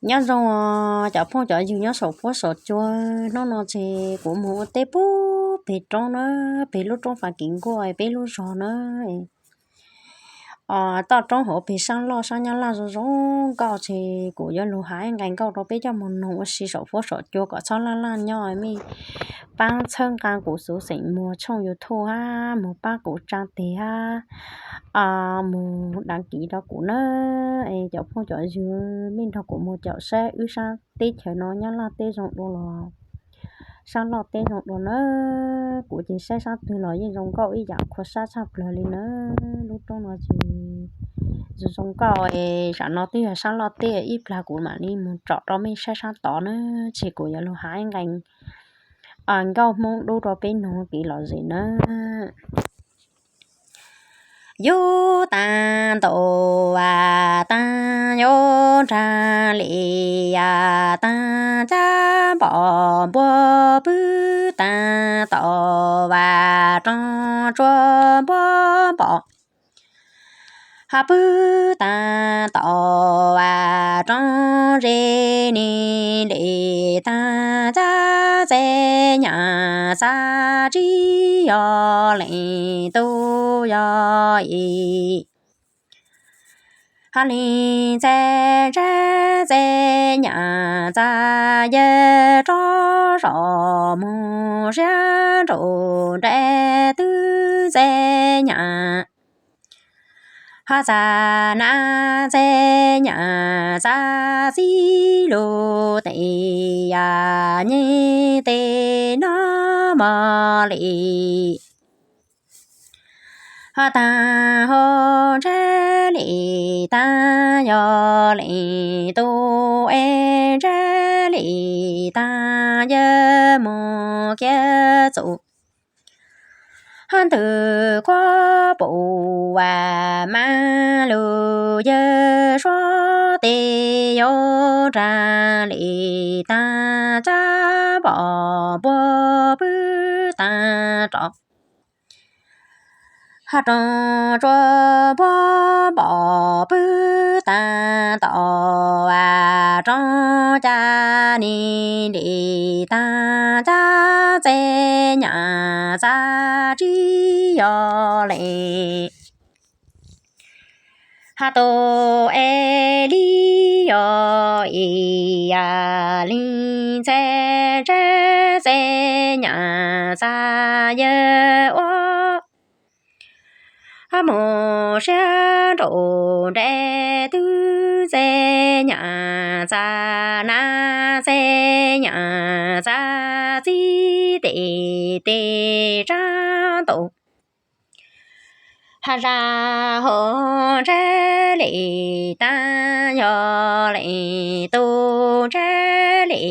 Nyob zoo cov phooj cov ywg nyob saum fuab saum cua, hnub no ces kuv mus ua teb puag pem roob na, pem lub roob Fas Kiv Nkuaj peb lub zos na. Toj roob hauv pem sab loj sab Nyab Laj zoo zoo nkauj ces kuv yuav lug has ib nqe nkauj rau peb coj mus noog ua si saum fuab saum cua kom txhob laj laj nyob. Mej pab txhawb nqa kuv xuv xeem muag tshooj YouTube hab mus pab kuv tsa tes hab mus đăng ký rau kuv na. Es cov phooj cov ywg mej nrog kuv mus caum saib wb sab teb chaws no Nyab Laj teb zoo dua los sab loj teb zoo dua na. Kuv ces saib sab twg los yeej zoo nkauj ib yam qhua sab tshaj plawg li na. Lub roob no ces zoo zoo nkauj es tam no twb yog sab loj teb ib plag kuv mam li mus tsom rau mej saib sab tod na. Ces kuv yuav lug has ib nqe nkauj Hmoob dub rau peb noog kev lom zem na. Yug taag ntaus vas taag, yug nraag li yav taag, cab npom npuab pwb taag, tom vas roob tsuab npuab npom. Hab pwb taag tom vas roob ze ni li taag, cab txeg nyam txag tsib yog leej tub yog i. Hab li txeg ntseb txeg nyam txag yawg rov zos mus siab nraum nraim twb txeg nyam. Hab txag nab txeg nyam txag txib lug tes yam nyeg tes nab mog li. Hab taag hauv ntseb li taag yog leej tub es ntseb li taag yawg mus kiag txug. Hab ntug kuab pum vas mas lug yawg suab tes yuav nraag li taag, cab npom npuab pwb taag rov. Hab roob tsuab npuab npom pwb taag, tom vas roob ca ni li taag, cab txeg nyam txag tsib yog leej. Hab tub es li yog i yam li txeg ntseb txeg nyam txag yawg ua. Hab mus siab nraum nraim twb txeg nyam txag nab txeg nyam txag txib tes tes tsaab ntaus. Hab zag hauv ntseb li taag yog leej tub ntseb li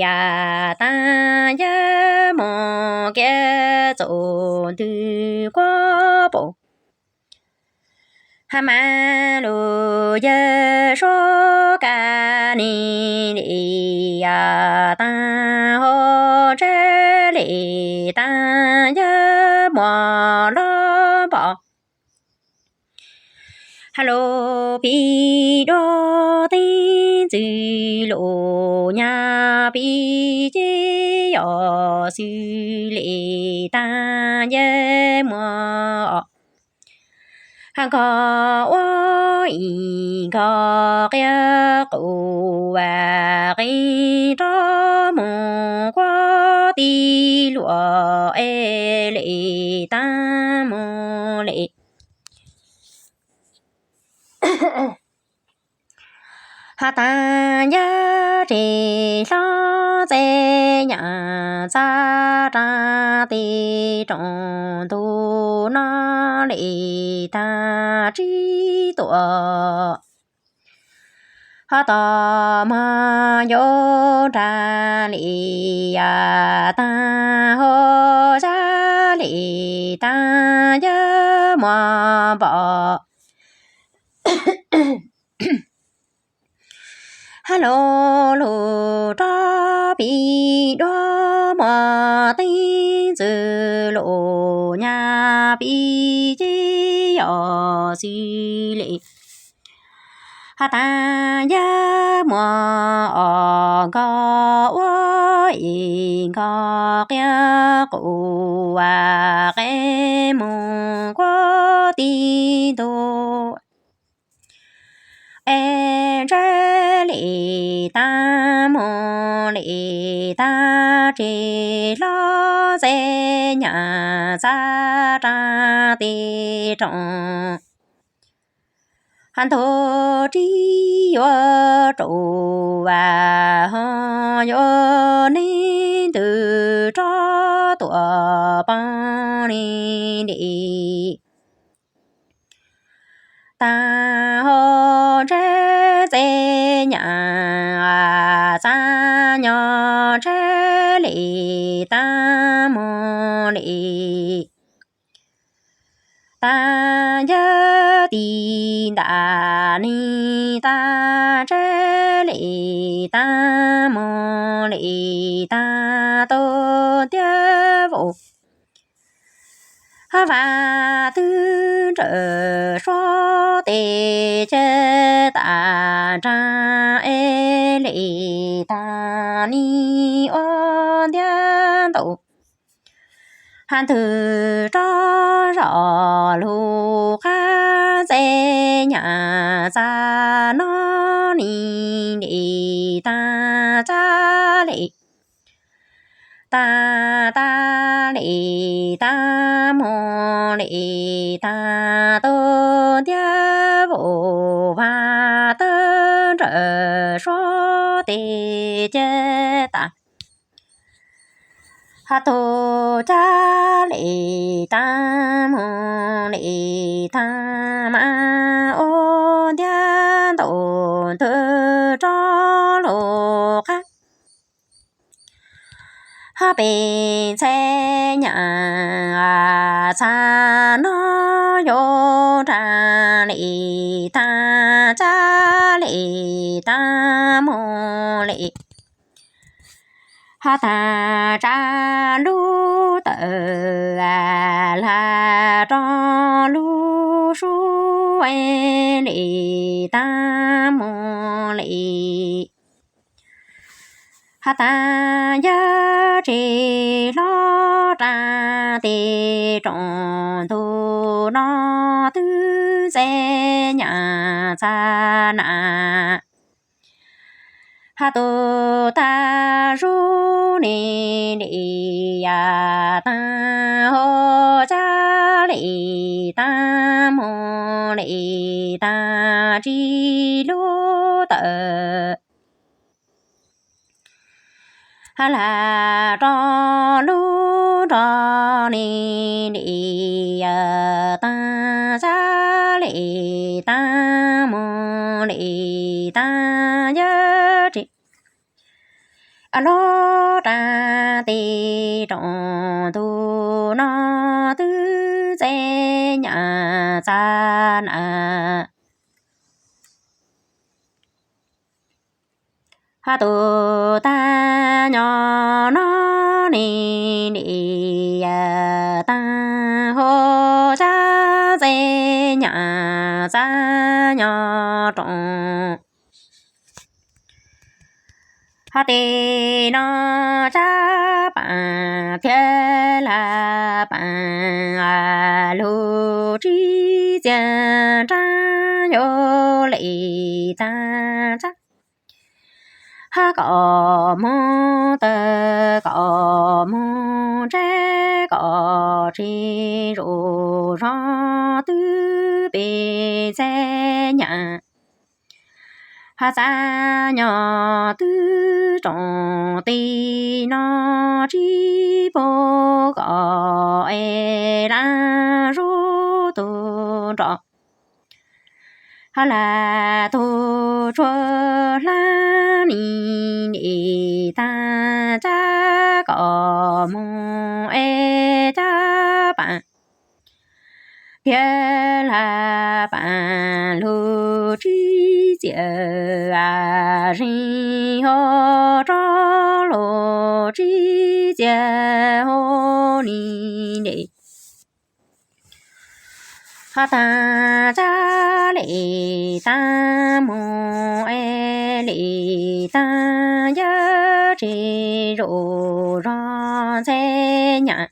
yav taag, yawg mus kiag txug ntug kuab pum. Hab mas lug yawg suab ca ni li yav taag, hauv ntseb li taag yawg muab lub npom. Hab lug pib duab teeb ntxwg lug nyab pib ces yog xws li taag yawg muab. Hab nkog ua ib nkog qia qus vas qi rov mus kuab tij luam es li taag mus li. Hab taag yawg ris hlob txeg nyam txag rag tes rooj ntug no li taag tsib tuam. Hab tos mog yuav nrag li yav taag, hauv zag li taag yawg muab npom. Hab lug lug rov pib duab muab teeb ntxwg lug nyab pib ces yog xws li. Hab taag yawg muaj os nkog ua ib nkog qia qus, qe mus kua tib ntu. Es ntsej li tag, mus li tag, tsis hlob txev nyam txav raj tes roos. Hab ntug rib yuav rau vas, ho yuav neeg ntws rov tuaj poob li nti. Tag ho ntsej txev nyam txav nyob, ntsej li tag, mus li tag, yawg tis ntam ni tag, ntsej li tag, mus li tag, tus ntiag vauv hab vas twb nrawm suab tes ces tas nrag es li tag, nim ua ntiag ntau. Hab ntws rov zog lug qab, txev nyam txav no nim li tag, txav li tag, tag li tag, mus li tag, tus ntiag vauv vas twb nrawm suab tes ces tas. Hab tus cab li tag, mus li tag, mas ua ntiag ntau, ntws rov lug qab. Hab peb txev nyam txav no yuav nrag li tag, txav li tag, mus li hab tag, tsav lub tawm hla rov lub sub, es li tag, mus li hab tag, yawg tsis hlob raj tes roos, tus no twb txev nyam txav na. Hab tus tag zug nim li tag, ho cab li tag, mus li tag, tsis lub tawm hab hla rov lub nrov nim li tag, txav li tag, mus li tag, yawg tsis hlob raj tes roos, tus no twb txev nyam txav na. Hab tus tag nyob no nim li tag, ho cab txev nyam txav nyob roos. Hab tes no cab paam thiab hla paam, lug tsib txiag nrab yuav li tag, txav hab kom moog tawg, kom moog ntseb, kom tsis zuj zog, twb peb txev nyam hab txav nyob twb roos, tes no tsib puag kom es laj zug tug nrov. Hab laj tug tsuag hlab nim li tag, cab kom moog es cab paam thiab hla paam lug tsib txiag zeeg, ho rov lug tsib txiag hauv nim li hab tag, cab li tag, moog es li taag yawg tsi zuj zog ntxhee nyam.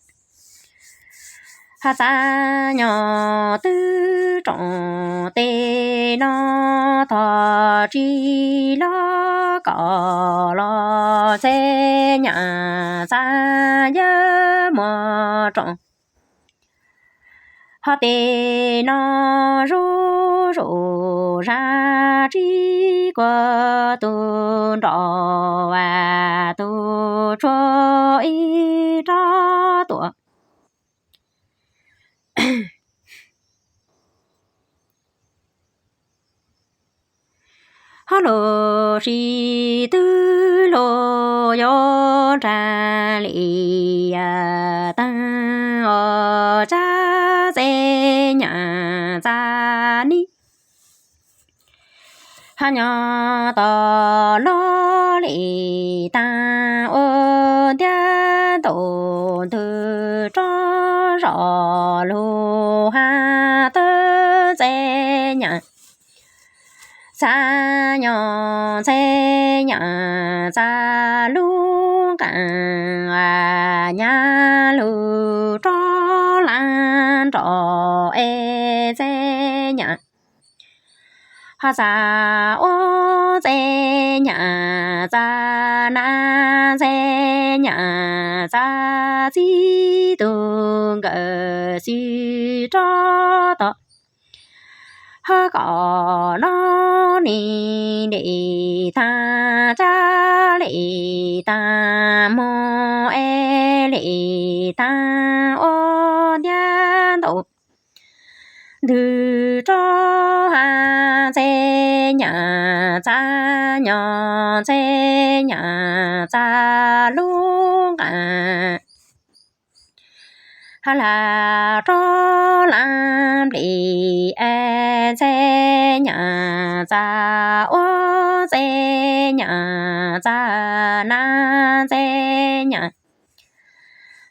Hab txav nyog twb roos tes no tog tsi loj kom los ntxhee nyam txav yawg muab roos. Hos tes no zuj zus zag tsi kua tug nrov vas tug tshuav ib rab tuam. Hos lug sib tw lug yuav nraag li taag ua cab ntxhee nyam txav nib. Hab nyob tom loj li taag ua ntiab ntug ntws rov zom lug hab tawb ntxhee nyam txav nyob ntxhee nyam txav lub nqaa nyab lug rov laag nrov es ntxhee nyam hos txav ua ntxhee nyam txav na ntxhee nyam txav txib tug nkawm xwb rov tom. Hab kom noj ni li taag cab li taag moog es li taag ua ntiab ntug ntws rov hab ntxhee nyam txav nyob ntxhee nyam txav lub nqaa hab lag rov laag nplis es ntxhee nyam txav ua ntxhee nyam txav na ntxhee nyam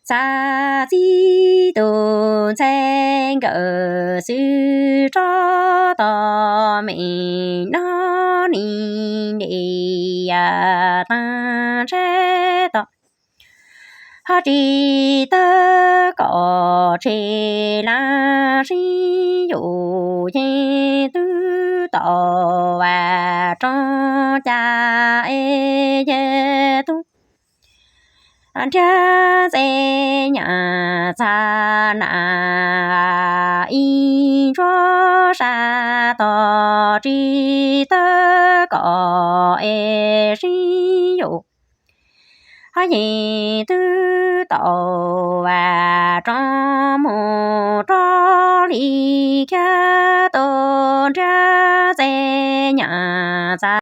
txav txib tug ntxhee nkawm xwb rov tom me noj ni li taag ntseb tom hab tsi tawb kom tseg laag sib yug yeej twb tau vas roob ca es yawg tub nrhiav ntxhee nyam txav na ib ntsuab sab tog tsi tawb kom es sib yug hab yeej twb tau vas roob moog rov li kiag tub nrhiav ntxhee nyam txav